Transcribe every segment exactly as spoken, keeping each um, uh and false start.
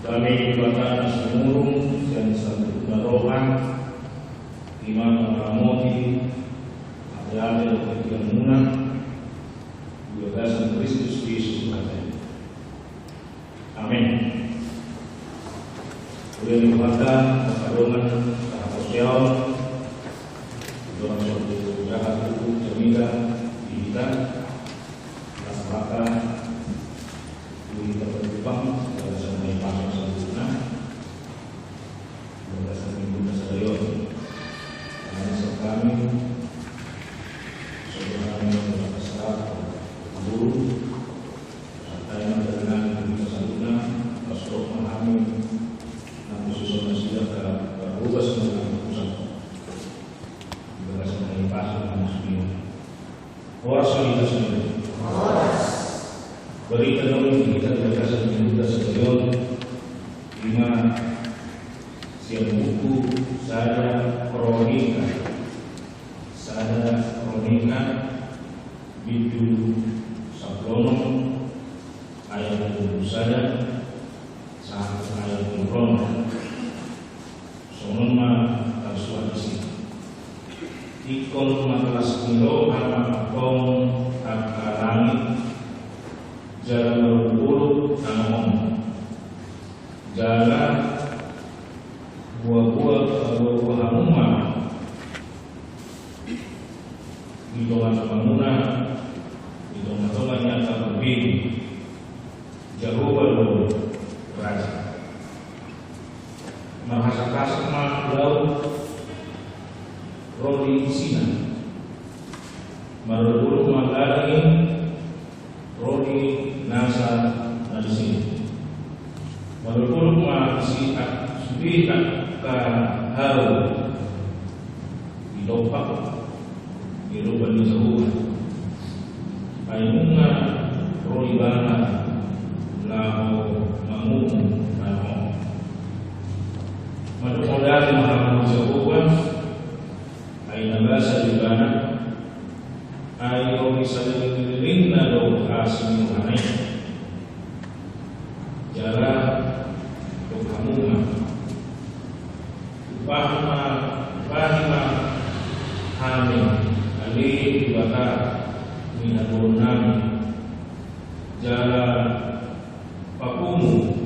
Hami Debata na sumurung sian saluhutna roha, i ma mangaramoti ateate dohot pinomparmuna di bagasan Kristus Jesus Tuhanta. Amen. Uli ni Debata, pardongan, parhaporseaon, dorang sobu jahat hukum jamila di hita, rasa rata, di hita berkembang, segala sama yang pasang sempurna, segala sama yang guna sadari on. Karena sekami, sobu hami yang berkesalahan, guru, Santabi ma di hita saluhutna, pastorta hami, nang khususna nasida na marhobas nang pusat. Di bagasan hami pastor nang sudia. Horas ma di hita saluhutna. Horas. Barita na uli di hita di bagasan minggu sadari on, i ma sian buku Sada Kronika. Sada Kronika, bindu sampulu onom, ayat dua pulu sada sahat ayat dua pulu onom. Songon on ma tarsurat disi. Ingkon marlas ni roha ma antong angka langit, jala marolopolop tano on. Jala boaboa, boaboa hamu ma di tongatongahmuna, di tongatonga ni angka parbegu, Jahowa do raja. Marhasakhasak ma laut ro di isina, marolopolop ma gadang i ro di nasa na disi. Marolopolop ma disi, sude angka hau ditompa di loban ni Jahowa. Ai nunga ro ibana laho manguhum tano on. Mandok mauliate ma hamu tu Jahowa, ai na basa do ibana, ai ro di saleleng ni lelengna do asi ni rohana i. Jala dok hamu ma, upahi ma, upahi ma hami ale Debata ni hatorangnami. Jala papungu,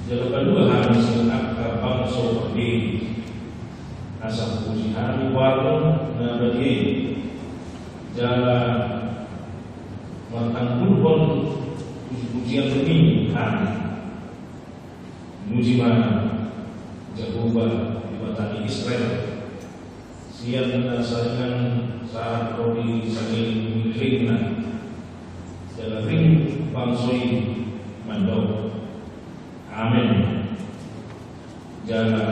jala palua hami sian angka bangso parbegu. Asa hupuji hami goarmu na badia i, jala martanggulhon pujipujian nami hami. Muji ma Jahowa Debata ni Israel, sian na saringan sahat ro di saleleng ni lelengna, jala ring bangso i mandok. Amen. Jala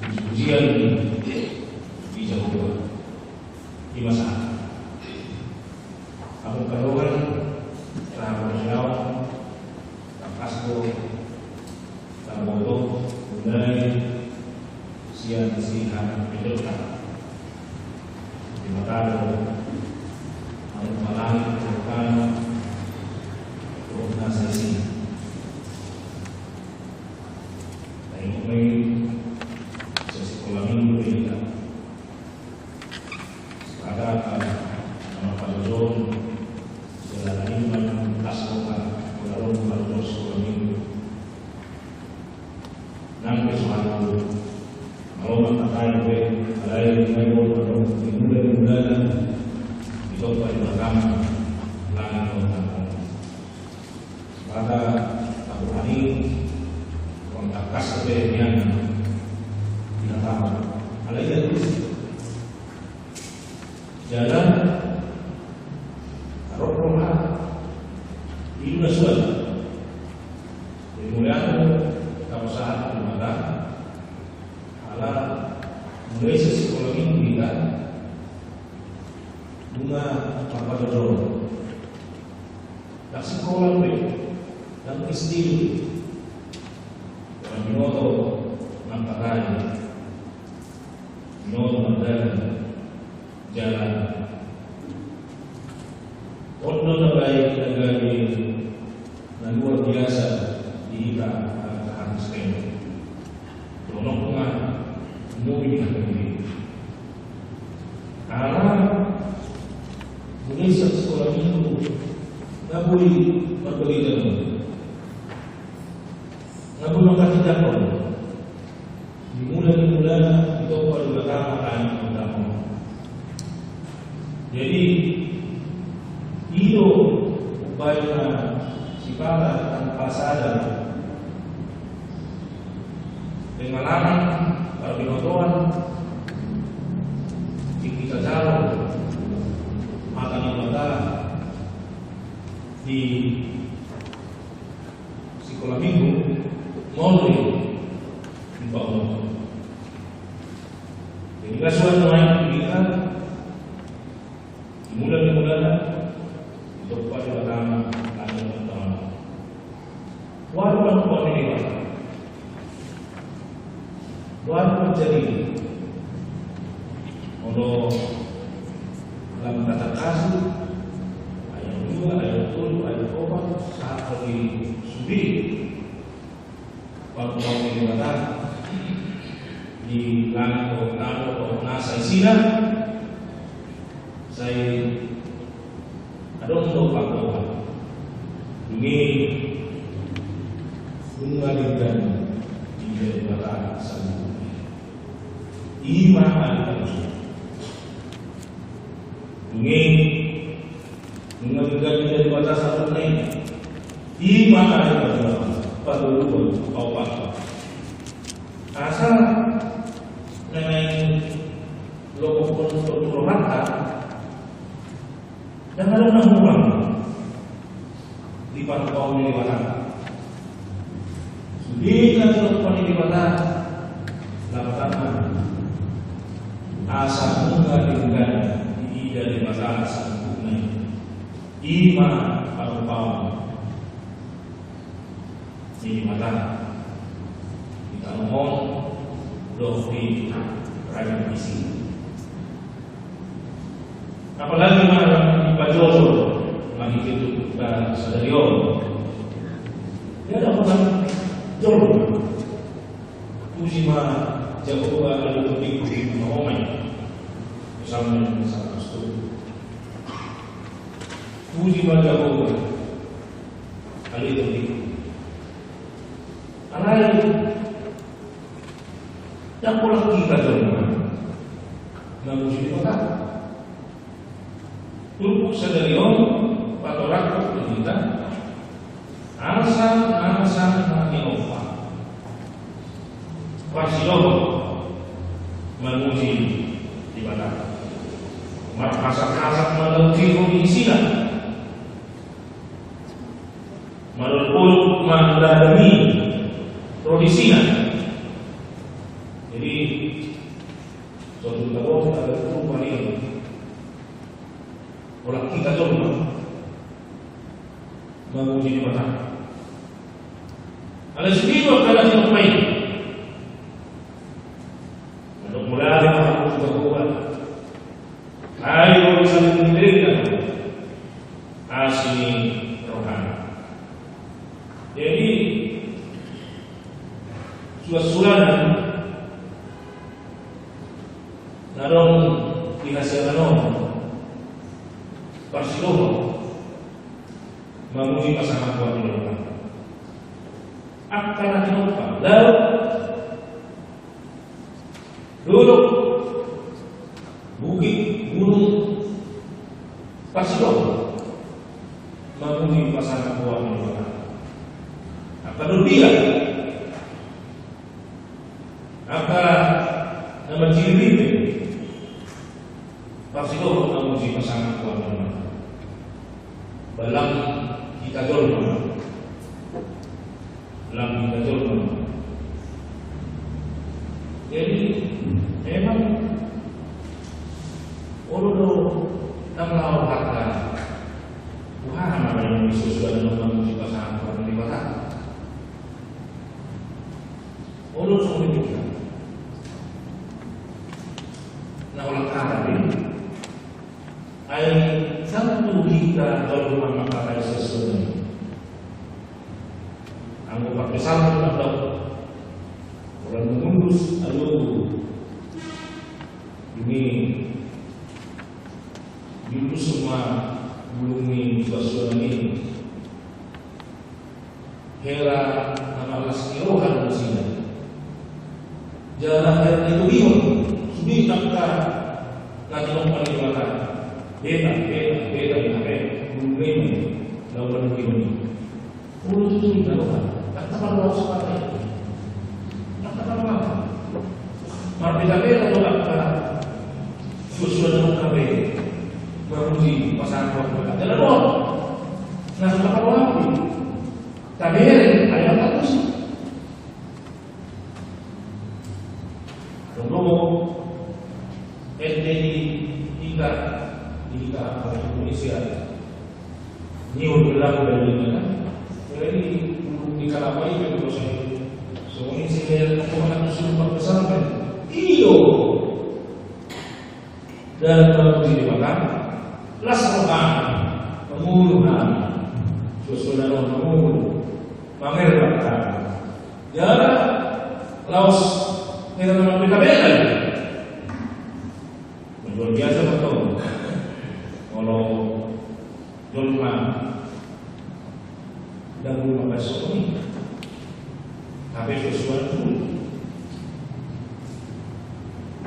pujipujian di Jahowa. I ma sahat. Amun karoban, raha parsiaon, tangkas do taboto mulai sian sihapandohonta. Di mata do amun malangit do tano, rohna saisi. Taingot ma i, sian sikola minggu do hita. Sada, na mangkajoujou, jala na i ma na mangkajoujou, jala ro mangkajoujou sikola minggu. Nang pe so hata, malo ma tahe be, alai nunga i do, malo, dimulai, dimulai, ditompa Debata ma langit dohot tano. Maka, Tuhan i, uang tangkas be nian, di na tahu. Alai ia terus. Jala, ro roha, i do na suan. Jadi, mulai anu, tapasahat tu Debata, ala, mulai sian sikola minggu hita, nunga marpajoujou. Ndang sikola be, ndang S D be. Jala binoto nang tarai. Binoto nang tarai. Jala on do na baen na gabe na luar biasa Di hita, eh, tahan sekali. Donok ma mui hati. Ala mulai sikola minggu, nga boi margereja, nga boi mangkatindangkon. Di mula-mula ditompa Debata ma hami mangkatindangkon. Jadi, i do umbahen na sipata tanpa sadar pengalaman parbinotoan, di hita jalo hata ni Debata di sikola minggu, molo i dibangun. Jadi, nga suan nuaeng di hita, di mula-mula na ditompa Debata ma hami mangkatindangkon. Boha do pandohan ni Debata? Boha do manjadi? Molo lam Patarasik, ayat dua, ayat tolu, ayat opat, sahat di sude. Pandohan ni Debata di langit dohot tano dohot nasa isina, sai adong do pandohan. Dung i, nunga denggan diida Debata saluhutna i. I ma ari panjouon. Dung i, nunga denggan diida Debata saluhutna i. I ma ari panjouon. Patoluhon, paopathon. Asa na naeng lopokhon tu rohanta, ndang adong na hurang di pandohan ni Debata. Sude na ditompa ni Debata, lapatanna, asa nunga denggan diida Debata saluhutna i. I ma pandohan ni Debata di tano on dohot di raja ni isi. Apalagi ma lam dipajojor ma hita tu sadari on. Ia dapotan jolma. Puji ma Jahowa ale tondingku, di na omen. Psalmen seratus tujuh. Puji ma Jahowa ale tondingku. Alai, ndang pola hita jolma mamuji Debata. Turpuk sadari on patorangkon tu hita, asa, asa na niompa parsidohot mamuji Debata. Marhasak-hasak mandapothon isina. Marolopolop mandadami ro di isina. Jadi, so tung tabo, ada tu paling. Holan hita jolma mamuji Debata. Alai sude do angka na tinompa i. Mandok mulai mamuji Jahowa. Ai ro di sandiri na asi ni rohana. Jadi, suan-suanan na adong di hasiangan on, parsidohot mamuji pasangaphon ni Debata. Angka na tinompa, laut, dolok, bukit, gunung, parsidohot mamuji pasangaphon ni Debata. Angka dondian, angka na manjiribiri, parsidohot mamuji pasangaphon ni Debata. Ba lam hita jolma. Lam hita jolma. Jadi, memang olo do nang laho hata. Boha ma na nisusuan mamuji pasangaphon ni Debata. Olo songon i. Na holan hata be. Ai ndang tu hita jolma mangkatai sesuai. Anggo parpsalmen mandok, holan mangundus alogo. Ini diundus ma bulung ni suansuanan i. Hera na marlas ni roha do nasida. Jala hera na itogihon sude angka na tinompa ni Debata. Hera, hera, hera, hera, bulung ni lawan ni Debata. Olo tutu, ina roha. Angka parroha sipata i. Angka parroha. Marbeda-beda do angka suansuanan on gabe mamuji pasangan. Jala do na so parroha i. Tabereng, ai angka puji. Adong do ende di hita, di hita angka Indonesia. Ini udah berlaku dari ini kan. Jadi di Kalapa ini juga saya. So ini saya lihat aku akan suruh pakai sampai. Iyo. Dan kalau di Debata, las roha, mangolu na, suansuanan on mangolu, mamereng roha. Jala laos hera na marbeda-beda. Luar biasa betul. Kalau jolma dahulu maka soni. Hape suansuanan tu.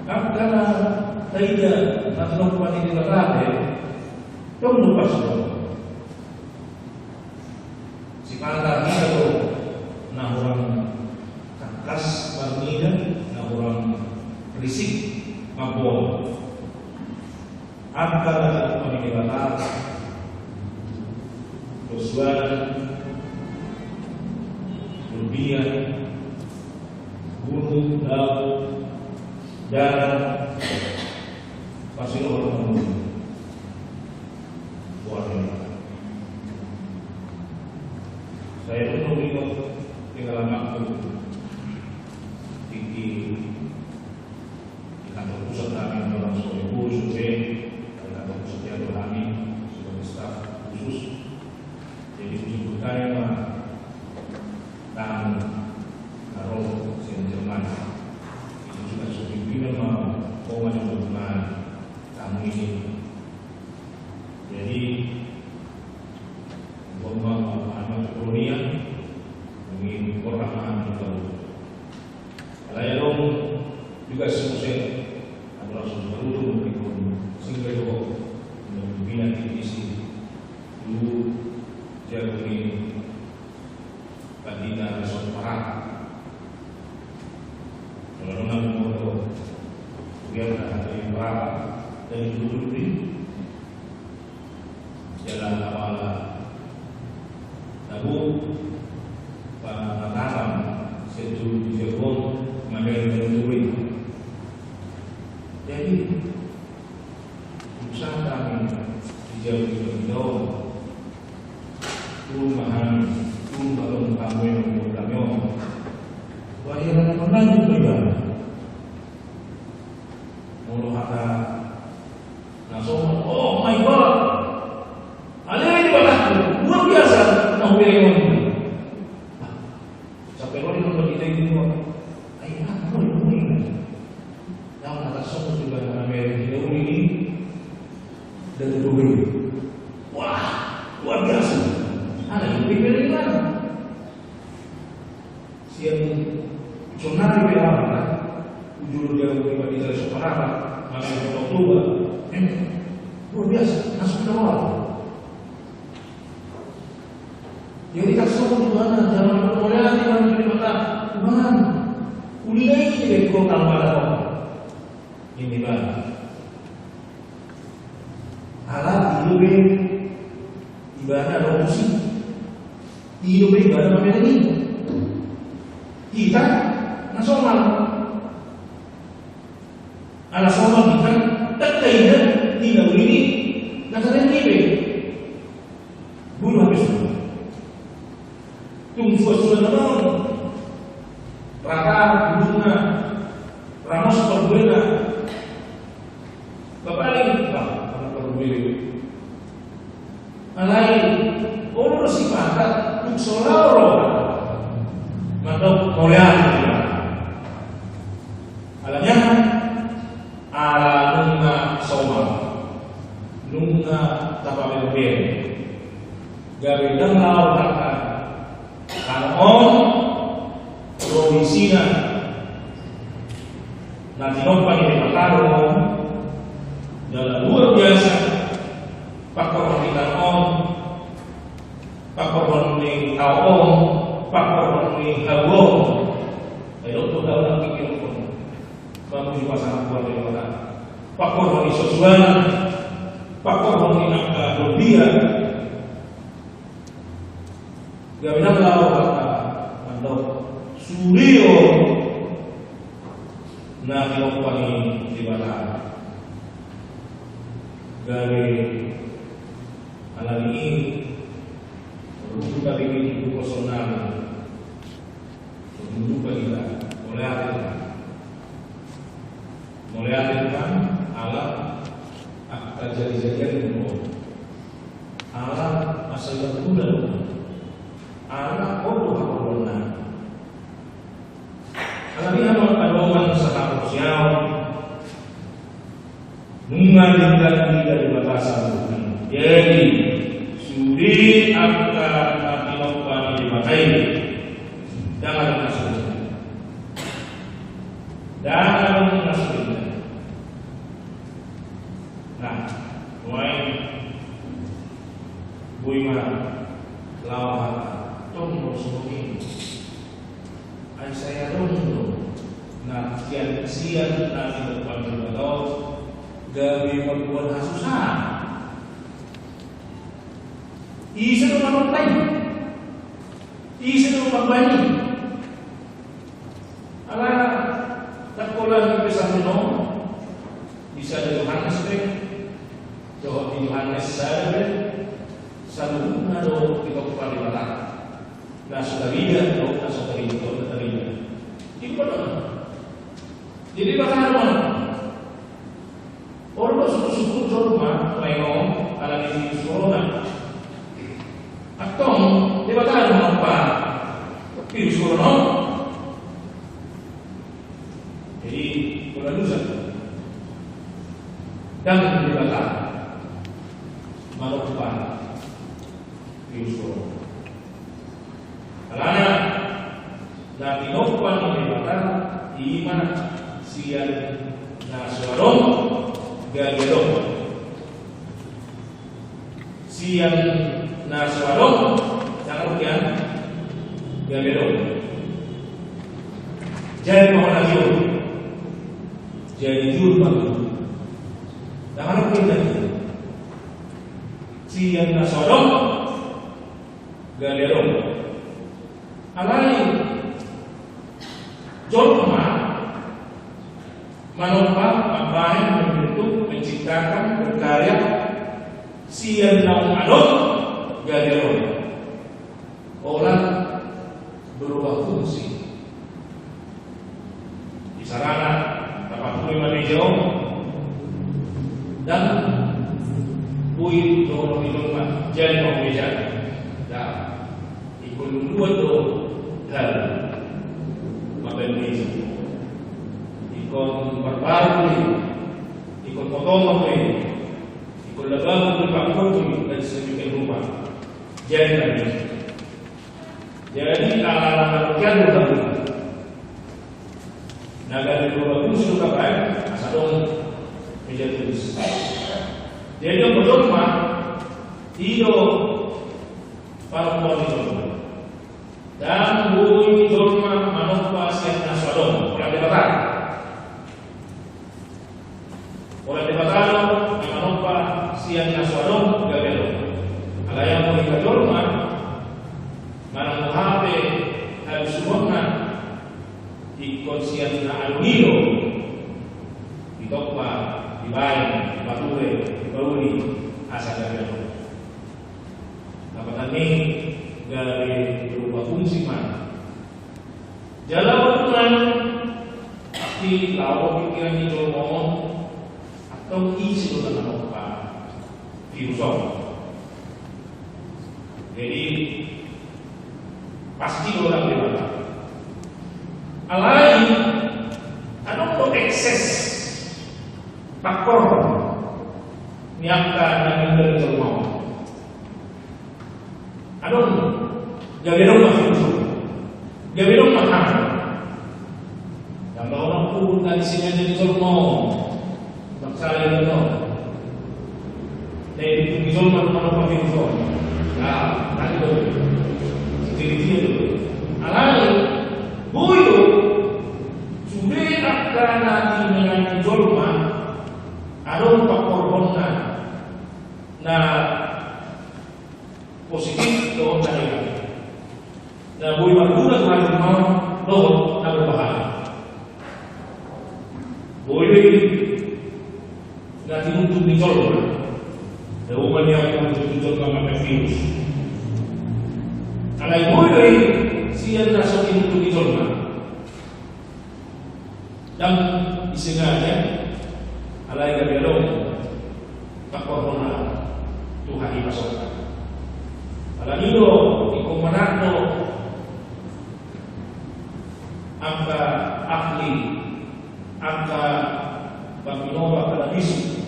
Angka na taida na tinompa ni Debata, dong do pas do. Sipata hita do na hurang tangkas marnida, na hurang risik mamboan. Angka na tinompa ni Debata, suansuanan, turpuk, gunung, laut, danau, pasti orang mamboan. Buat ini. Saya pun mau ikut pengalamanku tinggi di kantor pusat kami, orang Solo, Solo, di kantor pusat ya, kami sebagai staf khusus. Jadi, disebutkan ya, Pak, tamu, taruh, saya Jerman. Itu juga pimpinan mau, mau macam mana, tamu ini. Jadi, umpama, anu, Colonia, mungkin orang anu, kalau Alai adong juga si Muse, atau langsung baru tu mungkin single do, pimpinan divisi, tu jago ni pandita Resort Parata. Kalau nona umur tu, biar ada yang berapa, dari dulu di Jala apala na boi pangataran sian tu di jago on mamereng na dua i. Jadi usaha kami di jago di jago on. Turun mahami, turun mahami, kami on. Wah, ia na pernah juga. Molo hata na somal, oh my God, ale Debatangku, luar biasa na hubereng on. Sampai ro di tempat kita itu, ai, apa yang mau ini? Yang hata somal juga na hubereng kita ini, dan itu, wah, luar biasa. Ada yang hubereng di mana? Sian sonari pe aha, ujur dia mungkin bagi dari sekolah, mana yang kau coba, eh, luar biasa, masuk ke dalam. Jadi tak semua di mana, jangan berkoya di mana di mata, Tuhan, uli lagi di bengkok tanpa ada apa. Ini, Bang. Ala i do pe ibana adong tusi. I do pe ibana mamereng i. Hita na somal. Ala somal hita, ndang taida di na uli ni na tamereng i be. Bulu habis. Tung suan-suan na baru. Raka, bulungna, ramos parbuena. Bapak lagi, Pak, ramos parbuena. Alai, olo sipata, tung so lao roha. Mauliate ma. Alani aha? Ala nunga somal, nunga tapaberber. Gabe ndang laho hata tano on, ro isina na tinompa ni Debata do on. Jala luar biasa pangkorhon ni tano on, pangkorhon ni tao on, pangkorhon ni habua on. Ai didok do hau na pingkirhon, mamuji pasangaphon ni Debata. Pangkorhon ni sosuanan, pangkorhon ni angka doldian. Gabe ndang laho hata mandok sude on na tinompa ni Debata. Gabe alani i, ruhut tabege di buku sonari. Untuk kita, mauliate ma. Mauliate ma ala angka jadijadian on. Ala masa iba guna do. Ala on do haporseaonna. Alani i, hamu angka dongan sahaporseaon, nunga diganti Debata saluhutna. Jadi sude angka na tinompa ni Debata i, ndang adong na so beda. Ndang adong na so beda. Nah, nuaeng boi ma laho hata, tong do songon i. Ai sai adong do na sian, sian na tinompa ni Debata on gabe mamboan hasusaan. Ise do manompa i? Ise do mamboan i? Ala ndang pola ni pesan ni on, di sada Johannes pe, dohot di Johannes sada pe, saluhutna do ditompa Debata. Na so tarida dohot na so tarida, dohot na tarida. Ingkon on. Jadi, Debata do on. Olo, suku-suku jolma, nuaeng on, alani virus corona. Antong, Debata do manompa virus corona on. Jadi, pola dosa. Ndang Debata manompa virus corona. Alana na tinompa ni Debata i ma sian na so adong gabe adong. Sian na so adong, ndang adong gabe adong. Jadi ma hona jur. Jadi jur ma. Ndang adong gabe adong. Sian na so adong gabe adong. Alai jolma manompa, mambahen, membentuk, menciptakan, berkarya, sian naung adong gabe adong. Olat berubah fungsi. Isarana, tapatupa ma meja on. Ndang boi dohonon ni jolma, jadi ma meja. Ndang. Ingkon luluan do hal mambahen meja. Ingkon parbaru do i. Ingkon potongon do i. Ingkon labangon do i, pangkorhon do i, dan sedemikian rupa. Jadi ma meja. Jadi, ala na demikian do hal na gabe berubah fungsi do tabaen, asa adong meja tulis. Jadi, anggo jolma, i do panompa ni jolma. Ndang boi jolma manompa sian na so adong, holan Debata. Holan Debata do na manompa sian na so adong gabe adong. Alai anggo hita jolma, manang boha pe habisuhonna, ingkon sian na adong i do ditompa, dibaen, dipature, dipauli asa gabe adong. Dapatan ni gabe berubah fungsi ma. Jala unang pasti laho pingkiran ni jolma on, antong ise do na manompa virus on. Jadi pasti do ndang Debata. Alai adong do ekses pangkorhon ni angka na ninggal jolma on. Adong, gabe adong ma virus on, gabe adong ma hama. Jala unang pudun na di sini aja di jolma on. Maksara i do. Jadi di jolma on, mano pakai jolma. Nah, tadi tu. Jadi dia tu. Alai, boi do. Sude angka na di menang jolma. Adong pangkorhonna. Na positif dohot na negatif. Na boi marguna tu hami mau dohot na berbahaya. Boi do i na tinunjung ni jolma. Dao ma nian tinunjung ni jolma mangke virus. Alai boi do i sian na so tinunjung ni jolma. Ndang disengaja, alai gabe adong pangkorhonna tu hahipason. Alani do ingkon manat do angka ahli, angka panginoba, angka bisuk,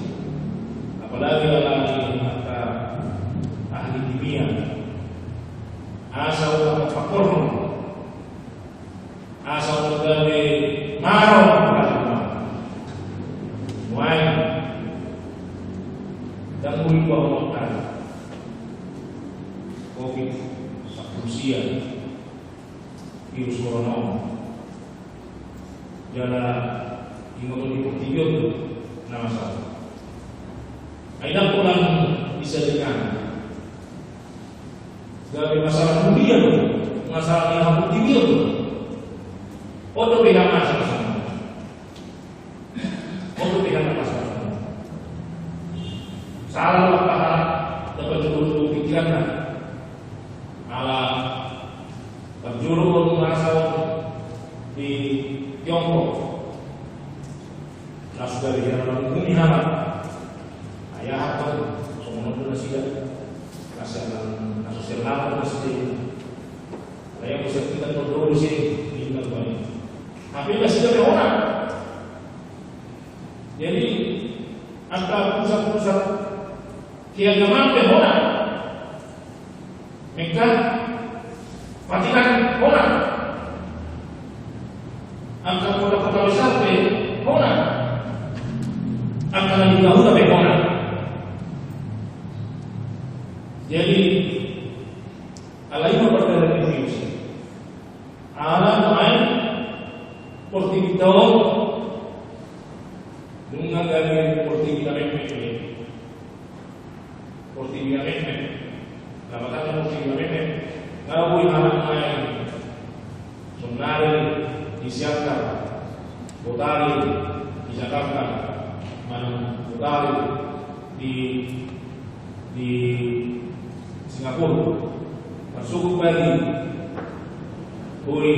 apalagi alani angka ahli kimia. Asa unang pangkorhon. Asa unang gabe maron. Nuaeng, ndang muli pahonotan covid sampulu sia, virus corona on. Jala ingot on di portibi on do na masa on. Ai ndang pola bisa dengan gabe masalah dunia do, masalah ni portibi on do. On do pe hamasalah. On do pe hamasalah. Salah do angka na pajuruhon tu pikiranna. Ala pajuruhon masa on di Tiongkok. Na sudah dihira na mungkin hama. Ai aha tong, songon on do nasida. Na sosial, na sosial nama do nasida. Alai muse kita tong dulu sih, tinggal banyak. Tapi nasida pe hona. Jadi angka pusat-pusat keagamaan pe hona. Mekah, Vatikan hona. Angka kota-kota besar pe hona. Angka na di Gaza pe hona. Jadi alai ma pardalanan virus. Ala nuaeng portibi on nunga gabe portibi na metmet. Portibi na metmet. Lapatanna portibi na metmet. Nga boi hama nuaeng. Sonari di Siantar, botari di Jakarta, manang botari di, di Singapura. Marsogot bagi boi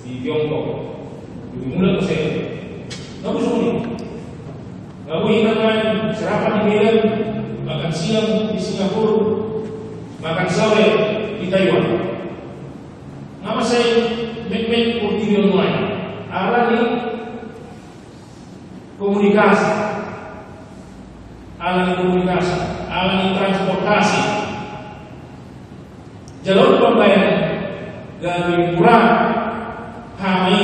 di Tiongkok. Boi mulak muse. Nga boi songon i. Nga boi hita nuaeng sarapan di Medan, makan siang di Singapura, makan sore di Taiwan. Nga mansai metmet portibi on nuaeng. Alani komunikasi. Alani komunikasi. Alani transportasi. Jala on pambaen gabe mura hama i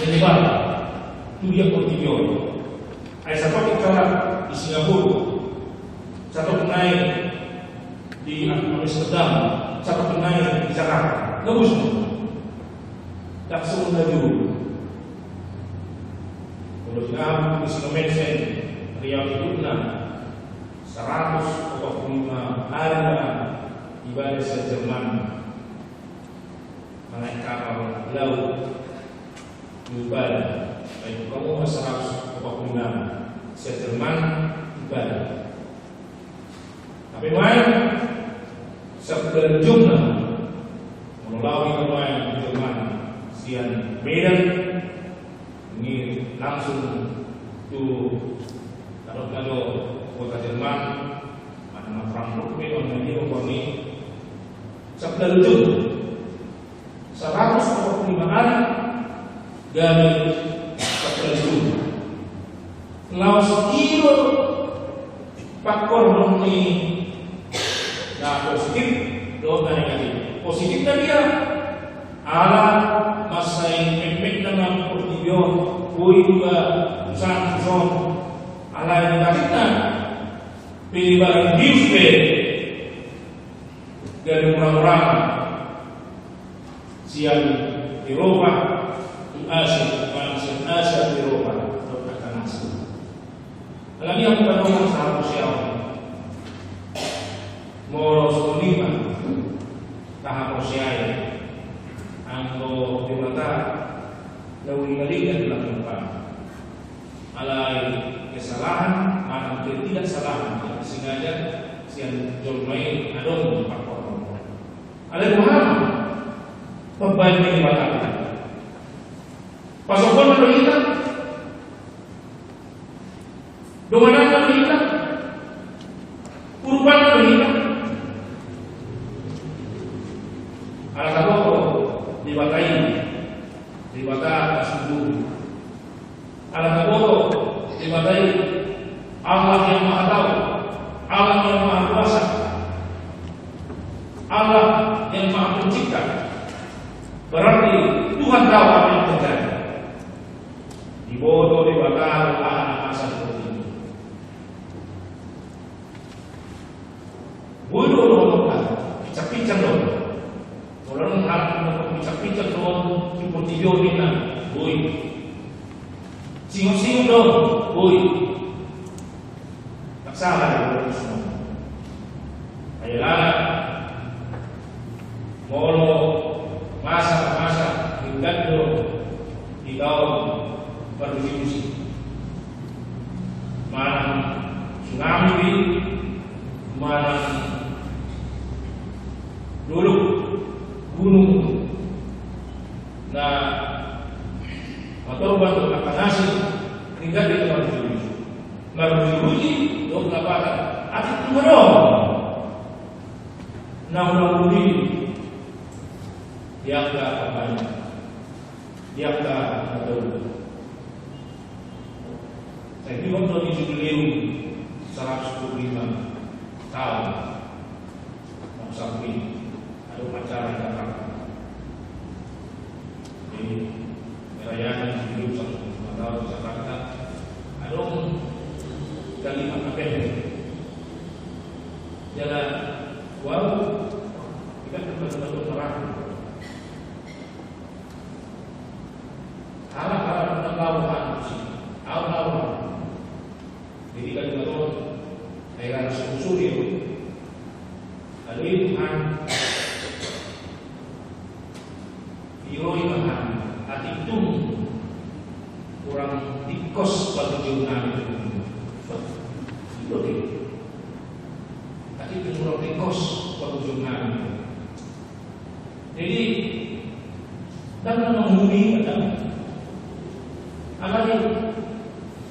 menyebar tu dia portibi on. Ai satok hita di Singapura, satok nai di Amsterdam, satok nai di Jakarta. Nga boi songon i. Ndang songon na dulu. Molo hinahan di Indonesia, riau hidupna saratus opat pulu lima ari ma ibana sian Jerman. Manaek kapal laut tu Bali, ai tu hamu ma saratus opat pulu lima sian Jerman tu Bali. Hape nuaeng sampulu jomna molo laho hita nuaeng tu Jerman sian Medan, nunga langsung tu, na dok na do kota Jerman, manang Frankfurt pe, manang na dia pe, sampulu jom. Saratus opat Gabe pangkalinguan. Laos i do pangkorhon ni na positif dohot na negatif. Positifna dia? Ala mansai memekna ma portibi on, boi do ba susa-susa on. Alai negatifna, pe ibarat virus pe, gabe murang-murang sian Eropa tu Asia, manang sian Asia tu Eropa, dohot angka na asing. Alani i, angka dongan sahaporseaon, molo songon i ma tahaporseai, anggo Debata na uli na denggan di langit on. Alai kesalahan, manang ketidaksalahan, tidak sengaja sian jolma i adong di pangkorhon. Alai boha ma pambaen ni Debata? Pasohonna do hita? Dongananna do hita? Urupanna do hita? Ala taboto Debata i Debata na sungguh. Ala taboto Debata i Allah yang Maha Tahu, Allah yang Maha Kuasa, Allah yang Maha Pencipta. Berarti Tuhan tahu apa yang terjadi. Diboto Debata do aha na masa di portibi on. Boi do, pincang-pincang do. Molo adong halak na pincang-pincang do di portibi on, ninna, boi. Singot-singot do, boi. Ndang sala do, boi. Ai alana, molo masa-masa denggan do di taon, marmusi-musi. Manang tsunami pe, manang dolok, gunung na matorban dohot angka na asing, denggan do hita marmusi-musi. Marmusi-musi dohot na patar, atik tu adong na hurang uli di angka pambaen, di angka na tolu. Sai dihot do di Jubileum seratus dua puluh lima taon, na sampul adong acara di Jakarta. Jadi, perayaan Jubileum seratus dua puluh lima taon di Jakarta, adong kalimat na pendek. Jala, wow, kita kan betul-betul merangkul. Halak-halak na laho, halak na laho. Jadi, kalimat on, ai rasa unsur ya. Alai Tuhan, iroi ma hami, atik tung hurang tingkos pangujungan. Iroi. Atik tung hurang tingkos pangujungan. Jadi, ndang na mangului, ndang. Alai,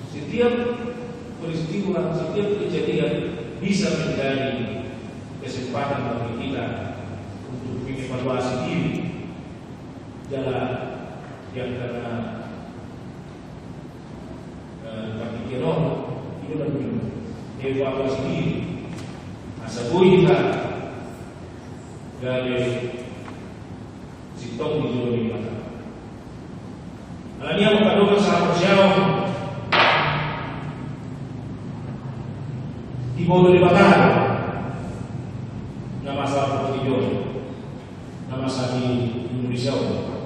setiap peristiwa, setiap kejadian bisa menjadi kesempatan bagi kita untuk mengevaluasi diri. Jala, yang karena Eh, tapi kira, itu kan evaluasi diri. Asa boi hita gabe sintong di jolo ni Debata. Alani i, angka dongan sahaporseaon, diboto Debata na masa di portibi on, na masa di Indonesia on,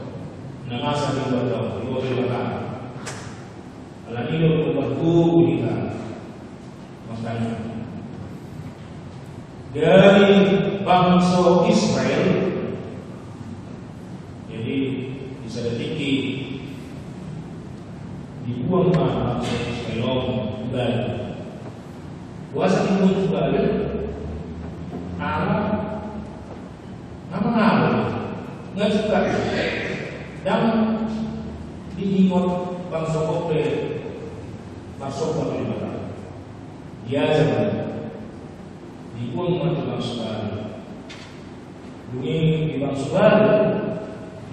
na masa di luar jabu, diboto Debata. Alani i do margogo hita martangiang. Dari bangso Israel, jadi di sada tingki dibuang ma bangso Israel on tu Babel. Boasa dibuang tu Babel? Ala na mangalo, nga juga ndang diingot bangso on pe, bangso on pe. Diajak ma, dibuang ma tu bangso Babel. Dung i di bangso Babel,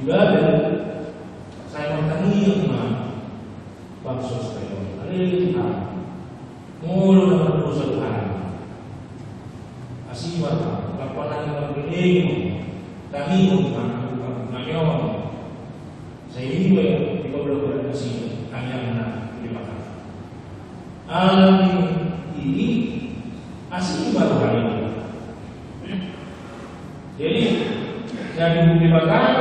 di Babel, sai martangiang Molo na mardosa Tuhan, asi ma, lapanan na manggenei, tangion ma, tangion. Sai i ma, di bawah bulan asi, tangion na di mata. Alani i, asi ma roha ni. Jadi, jadi bumi bakal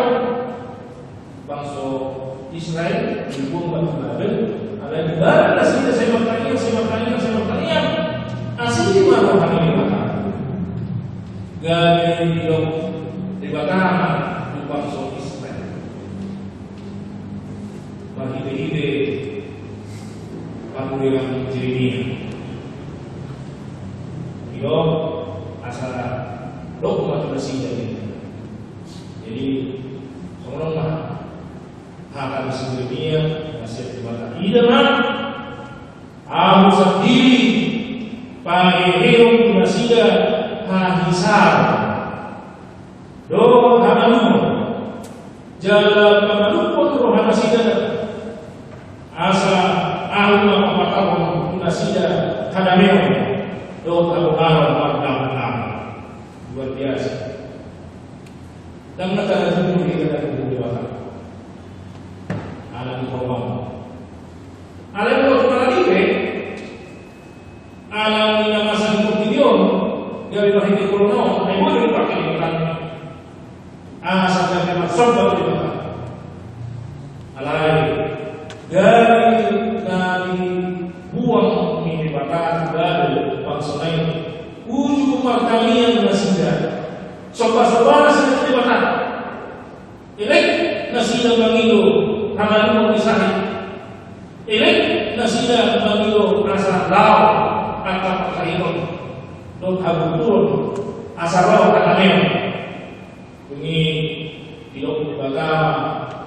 bangso Israel dibuang batu Babel, alai dibahen nasida sai martangiang, sai martangiang, sai martangiang. Asi ma roha ni Debata. Gabe didok Debata tu bangso Israel. Marhite-hite panurirang Jeremia. Didok asa dok ma tu nasida. Jadi, songon on ma hata ni si Jeremia, na sian Debata. Ida ma, Ahu sandiri paheheon tu nasida hahisaron dohot hamalumon, jala pamalumhon roha nasida, asa Ahu ma papatarhon tu nasida hadameon dohot hagogaron mardalan-dalan. Luar biasa. Ndang na tarjumur di hita tu Debata. Alani i, alani i, alani na masa ni portibi on, gabe marhite portibi on, ai boi do dipake Debata. Asa gabe marsomba tu Debata. Alai, gabe na dibuang ni Debata tu Babel bangsona i, uju martangiang nasida. Somba-somba nasida tu Debata. Elek nasida mangido hamalumon ni sahit. Elek nasida mangido asa lao angka parsahiton dohot haguturon, asa lao hadameon. Dung i didok Debata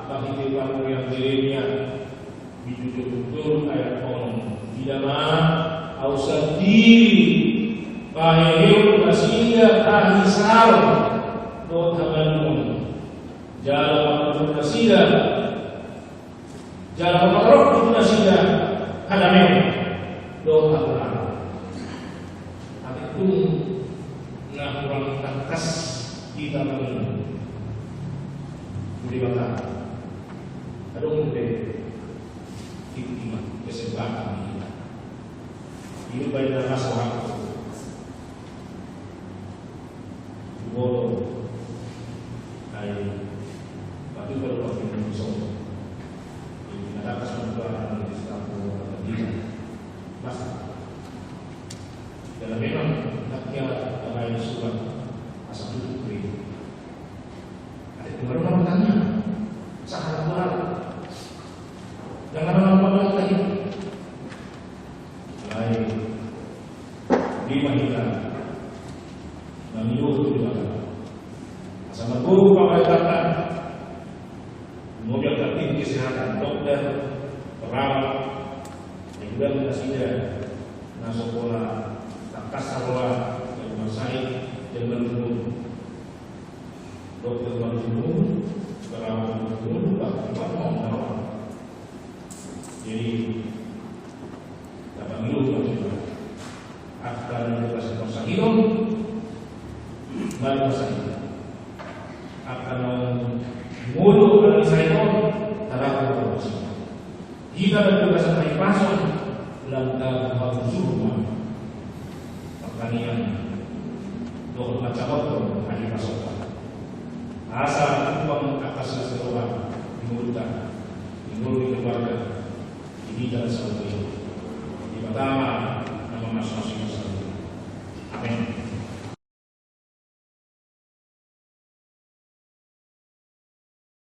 marhite panurirang Jeremia, bindu tolu ayat onom. Ida ma, Ahu sandiri paheheon tu nasida hahisaron dohot hamalumon, jala pamalumhon nasida, jala papatarhon tu nasida hadameon dohot hagogaron. Ate tung na hurang tangkas hita mangido tu Debata, adong pe tingki ma kesempatan di hita. Ido baen na mas waktu. Iboto ai batu baru pakai musuh. Ini ada kesempatan di satu dia. Mas. Dalam memang tak kira pakai surat asa tutup ini. Ada kemarin orang tanya. Sahat dua hari. Jangan orang tadi. Alai, di ma hita mangido tu Debata. Asa margogo pambahenanna. Molo tingki kesehatan, dokter, perawat, na godang nasida na so pola tangkas roha, jala marsahit, jala marlungun. Dokter marlungun, perawat marlungun, bahkan marlungun. Jadi, tapangido ma tu Debata. Angka na di bagasan parsahiton, mari marsahit. Angka na molo na di sahiton, taraga parsahiton. Hita na di bagasan hahipason, lam taraga parsahiton. Partangiangan dohot mancamothon hahipason. Asa tumpang angka silas ni roha di ngolunta, di ngolu ni keluarga, di hita saluhutna.